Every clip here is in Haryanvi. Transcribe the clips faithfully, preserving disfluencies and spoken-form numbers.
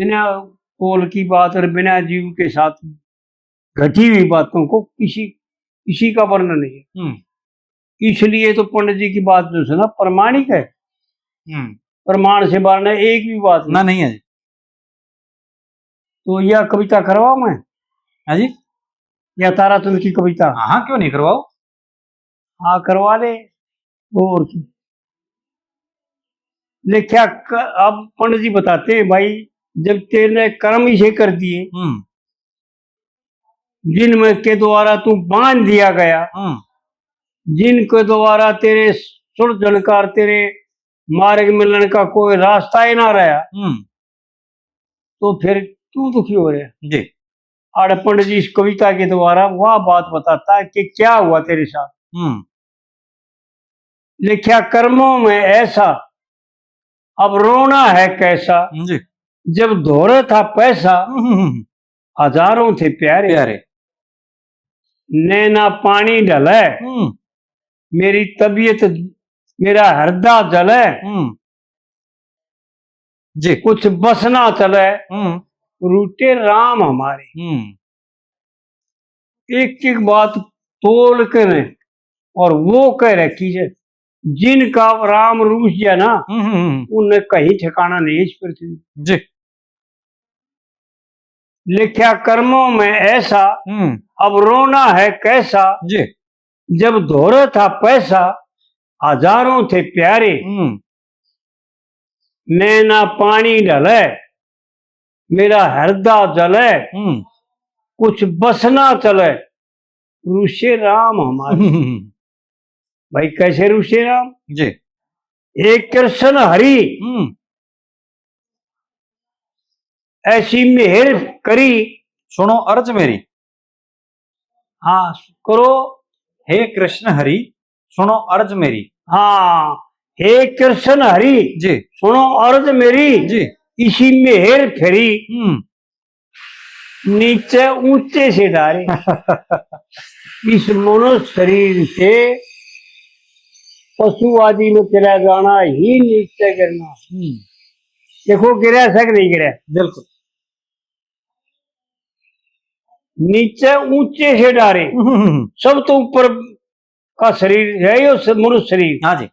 बिना तोल की बात और बिना जीव के साथ घटी हुई बातों को किसी, किसी का वर्णन नहीं है। हम्म। इसलिए तो पंडित जी की बात जो है ना, प्रमाणिक है। हम्म। प्रमाण से बाहर ना एक भी बात ना, नहीं। नहीं है। तो यह कविता करवाऊं मैं? हाँ जी। या ताराचंद की कविता? हाँ, हाँ, क्यों नहीं, करवाओ। हाँ, करवा ले। और की लेख्या क-, अब पंडित जी बताते हैं, भाई, जब तेने कर्म इसे कर दिए, हम्म। जिनमें के द्वारा तू बांध दिया गया, हम्म। जिनके द्वारा तेरे सुरजन का, तेरे मार्ग मिलन का कोई रास्ता ही ना रहा, हम्म। तो फिर क्यों दुखी हो रहे? जी। और पंडित जी इस कविता के द्वारा वह बात बताता है कि क्या हुआ तेरे साथ। हम्म। लिखा कर्मों में ऐसा, अब रोना है कैसा। जी। जब धोरे था पैसा, हम्म, हम्म, हम्म। हजारों थे प्यारे। प्यारे। नैना पानी ढले, हम्म। मेरी तबीयत, मेरा हृदय जले। हम्म। जी। कुछ बस ना चले, हम्म। रूठे राम हमारे। हम्म। एक एक बात तोल के ने और वो कह रखी है, जिनका राम रूस गया ना, हम्म, हम्म, हम्म। उन्हें कहीं ठिकाना नहीं इस पृथ्वी। जी। लिखा कर्मों में ऐसा, हम्म। अब रोना है कैसा। जी। जब धोरे था पैसा, हजारों थे प्यारे। हम्म। नैना पानी ढले, मेरा हृदय जले, हम्म। कुछ बस ना चले, रूसे राम हमारे। भाई, कैसे रूसे राम? जी। हे कृष्ण हरि, हम्म। ऐसी मेहर करी। सुनो अर्ज मेरी। हाँ, करो। हे कृष्ण हरि, सुनो अर्ज मेरी। हाँ, हे कृष्ण हरि, जी। सुनो अर्ज मेरी। जी। इसी मेहर फेरी। हम्म। नीचे ऊंचे से डारे। इस मनुष्य शरीर से पशु आदि में चला जाना ही नीचे गिरना। हम्म। देखो, गिरा सक नहीं गिरा? बिल्कुल। नीचे ऊंचे से डारे। हम्म। सब तो ऊपर का शरीर है यो स-, मनुष्य शरीर। हाँ जी।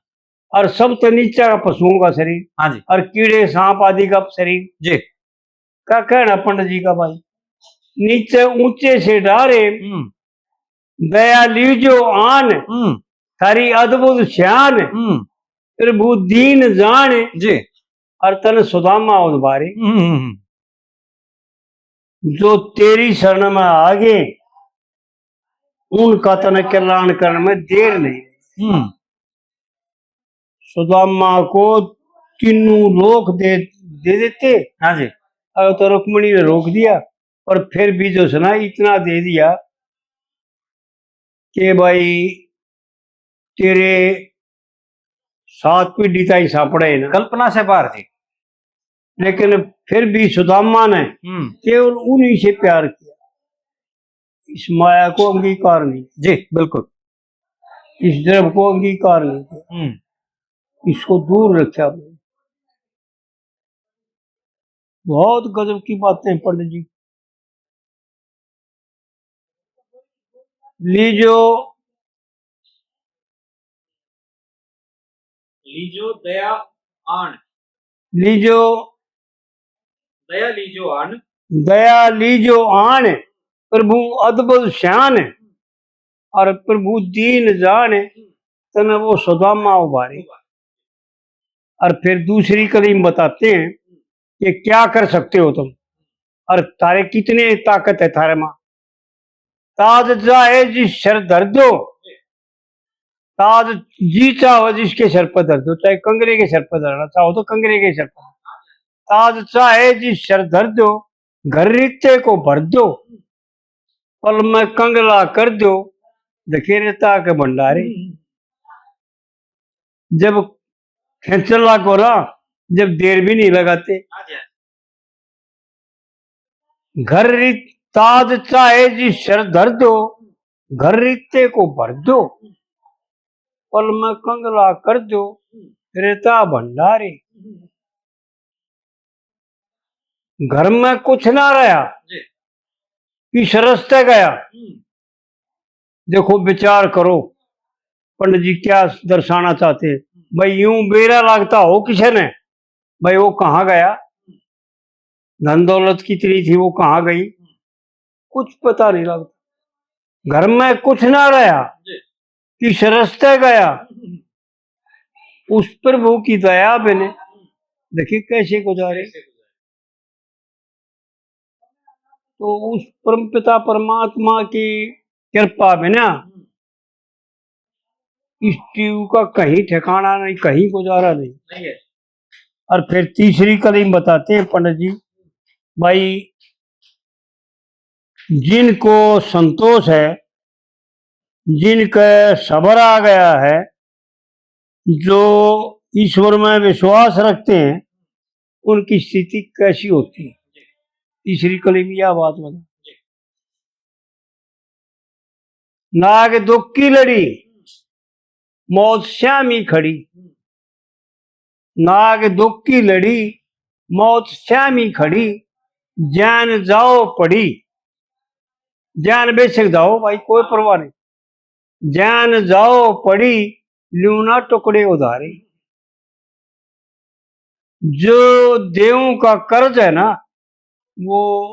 और सब तो नीचे का पशुओं का शरीर। हाँ जी। और कीड़े सांप आदि का शरीर। जी। का कहना पंडित जी का भाई, नीचे ऊंचे से डारे, हम्म। दया लीजो आन, हम्म। थारी अद्भुत शान, हम्म। प्रभु दीन जान, जी। और तन सुदामा उद्वारे। हम्म, हम्म, हम्म। जो तेरी शरण में आ गए, उनका तने कल्याण करण में देर नहीं। हम्म। सुदामा को तीनों लोक दे, दे देते। हाँ जी। और तो रुक्मणी ने रोक दिया, पर फिर भी जो है ना, इतना दे दिया कि भाई, तेरे सात पीढ़ी ताई सापड़े ना। कल्पना से बाहर थी। लेकिन फिर भी सुदामा ने हम्म। केवल उन्हीं से प्यार किया। इस माया को अंगीकार नहीं। जी, बिल्कुल। इस द्रव्य को अंगीकार नहीं किया। हम्म। इसको दूर रखा। बहुत गजब की बातें पंडित जी। लीजो, लीजो दया आन। लीजो, दया लीजो आन। दया लीजो आन, प्रभु अद्भुत शान, और प्रभु दीन जान, तने वो सुदामा उबारे। और फिर दूसरी कली में बताते हैं कि क्या कर सकते हो तुम, और थारे कितने ताकत है थारे माँ। ताज चाहे जिस सर धर दो, ताज जी चाहो जिसके सर पर धर दो, चाहे कंगरे के सर पर धरना चाहो तो कंगरे के सर पर। ताज चाहे जिस सर धर दो, घर रित्ते को भर दो, पल में कंगला कर दो, धकेरे ताक भंडारे। जब खेचन लागो ना, जब देर भी नहीं लगाते। घर री ताज चाहे जी सर धर दो, घर रित्ते को भर दो, पल में कंगला कर दो, रेता भंडारे। घर में कुछ ना रहा, जी। इस रस्ते गया। हम्म। देखो, विचार करो, पंडित जी क्या दर्शाना चाहते हैं। भाई, यूं बेरा लगता हो किसी ने, भाई, वो कहाँ गया, धन दौलत कितनी थी, वो कहाँ गई, कुछ पता नहीं लगता। घर में कुछ ना रहा, जी। किस रस्ते गया, उस प्रभु की दया बिन। देखिए, कैसे गुजारे। तो उस परमपिता परमात्मा की कृपा बिना इस जीव का कहीं ठिकाना नहीं, कहीं गुजारा नहीं। नहीं है। और फिर तीसरी कली बताते हैं पंडित जी, भाई, जिनको संतोष है, जिनके सब्र आ गया है, जो ईश्वर में विश्वास रखते हैं, उनकी स्थिति कैसी होती है। तीसरी कली में यह बात बता। नाग दुख की लड़ी, मौत श्यामी खड़ी। नाग दुख की लड़ी, मौत श्यामी खड़ी। जान जाओ पड़ी, जान बेशक जाओ भाई, कोई परवाह नहीं। जान जाओ पड़ी, ल्यूं ना टुकड़े उधारे। जो देवों का कर्ज है ना, वो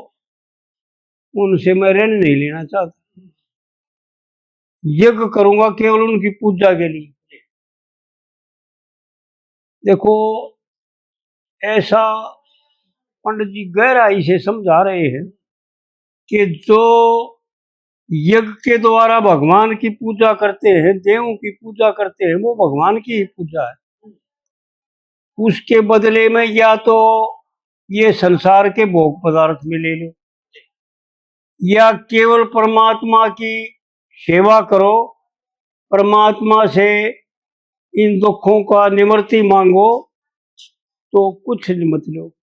उनसे मैं ऋण नहीं लेना चाहता। यज्ञ करूंगा केवल उनकी पूजा के लिए। देखो, ऐसा पंडित जी गहराई से समझा रहे हैं कि जो यज्ञ के द्वारा भगवान की पूजा करते हैं, देवों की पूजा करते हैं, वो भगवान की ही पूजा है। उसके बदले में या तो ये संसार के भोग पदार्थ में ले लो, या केवल परमात्मा की सेवा करो, परमात्मा से इन दुखों का निवृत्ति मांगो, तो कुछ नहीं मत लो।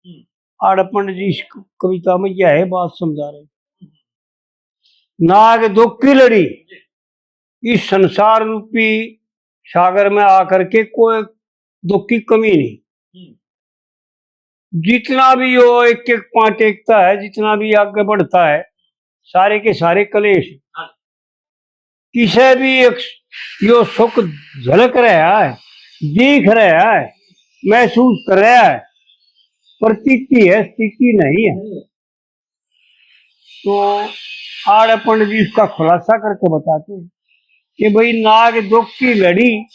हम्म। आड़े पंडित जी इस क-, कविता में यह है बात समझा रहे। नाग दुख की लड़ी, इस संसार रूपी सागर में आकर के कोई दुख की कमी नहीं। हम्म। जितना भी यो एक एक पाँव टेकता है, जितना भी आगे बढ़ता है, सारे के सारे कलेश। हाँ। किसे भी एक यो सुख झलक रहा है, दिख रहा है, महसूस कर रहा है, प्रतीति है, स्थिति नहीं है। तो आड़े पंडित जी इसका खुलासा करके बताते हैं कि भाई, नाग दुख की लड़ी,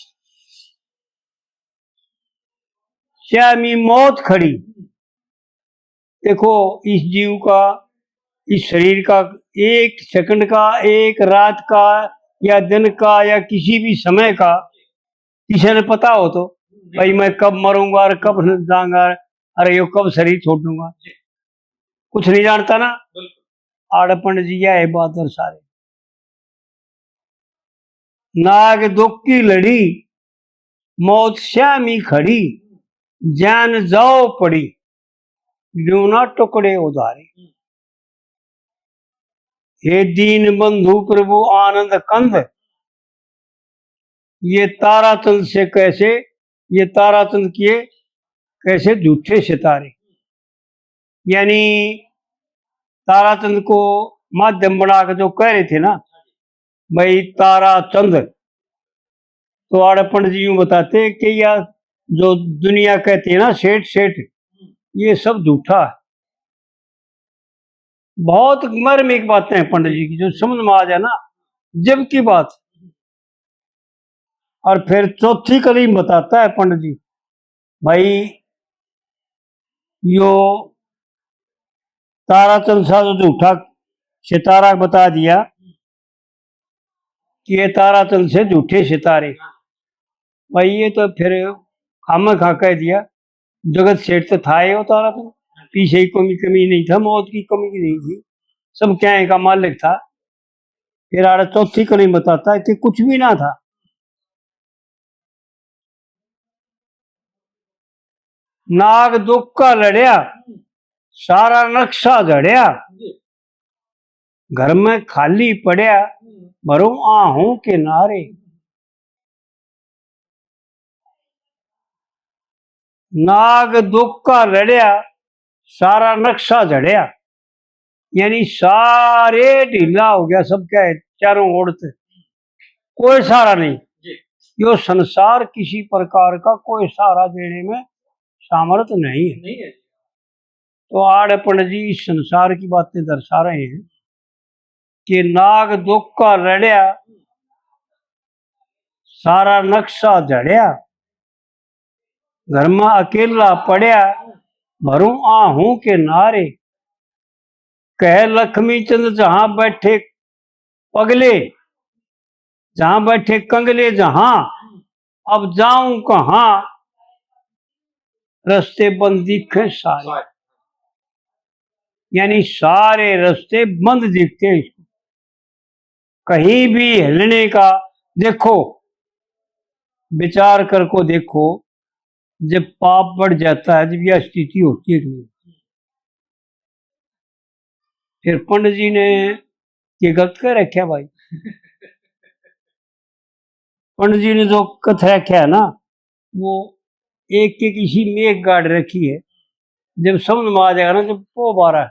श्यामी मौत खड़ी। देखो, इस जीव का, इस शरीर का, एक सेकंड का, एक रात का, या दिन का, या किसी भी समय का, किसी ने पता हो तो, भाई, मैं कब मरूंगा और कब जाऊंगा, अरे, यो कब शरीर छोड़ूंगा, कुछ नहीं जानता ना। बिल्कुल। आड़े पंडित जी यह है बात दर्शा रहे। नाग दुख की लड़ी, मौत श्यामी खड़ी, जान जाओ पड़ी, ल्यूं ना टुकड़े उधारे। हे दीन बंधु प्रभु आनंद कंद, ये ताराचंद से कैसे, ये ताराचंद किए कैसे झूठे सितारे। यानी ताराचंद को माध्यम बना के जो कह रहे थे ना, भाई ताराचंद, तो आड़े पंडित जी यूं बताते कि या जो दुनिया कहती है ना सेठ सेठ, ये सब झूठा है। बहुत मर्मिक बातें हैं पंडित जी की, जो समझ में आ जाए ना, जब की बात। और फिर चौथी कली में बताता है पंडित जी, भाई, यो ताराचंद सा जो झूठा सितारा बता दिया कि ये ताराचंद से झूठे सितारे। भाई, ये तो फिर खामा खा कह दिया, जगत सेठ तो था ही वो ताराचंद, पीछे ही कमी, कमी नहीं था, मौत की कमी नहीं थी, सब क्या का मालिक था। फिर आड़े चौथी कली में बताता है कि कुछ भी ना था। नाग दुख का लड़या, सारा नक्शा झड़या, घर में खाली पड़या, भरो आहूं के नारे। नाग दुख का लड़या, सारा नक्शा झड़या, यानी सारे ढीला हो गया, सबके चारों ओर ते कोई सहारा नहीं। यो संसार किसी प्रकार का कोई सहारा देने में सामर्थ नहीं है। तो आड़े पंडित जी इस संसार की बातें दर्शा रहे हैं कि नाग दुख का रड़या, सारा नक्शा झड़या, घर में अकेला पड़या, भरूं आहूं के नारे। कह लक्ष्मी चंद जहां बैठे पगले, जहां बैठे कंगले जहां, अब जाऊं कहां, रस्ते बंद दिखे सारे। यानी सारे रस्ते बंद दिखते हैं इसको। कहीं भी हिलने का, देखो, विचार कर को देखो, जब पाप बढ़ जाता है, जब यह स्थिति होती है कि नहीं, फिर पंडित जी ने ये गलत कह रखा भाई। पंडित जी ने जो कथ रखा है ना, वो एक एक इसी मेघ गाड़ रखी है। जब समझ में आ जाएगा ना, जब पो बारा।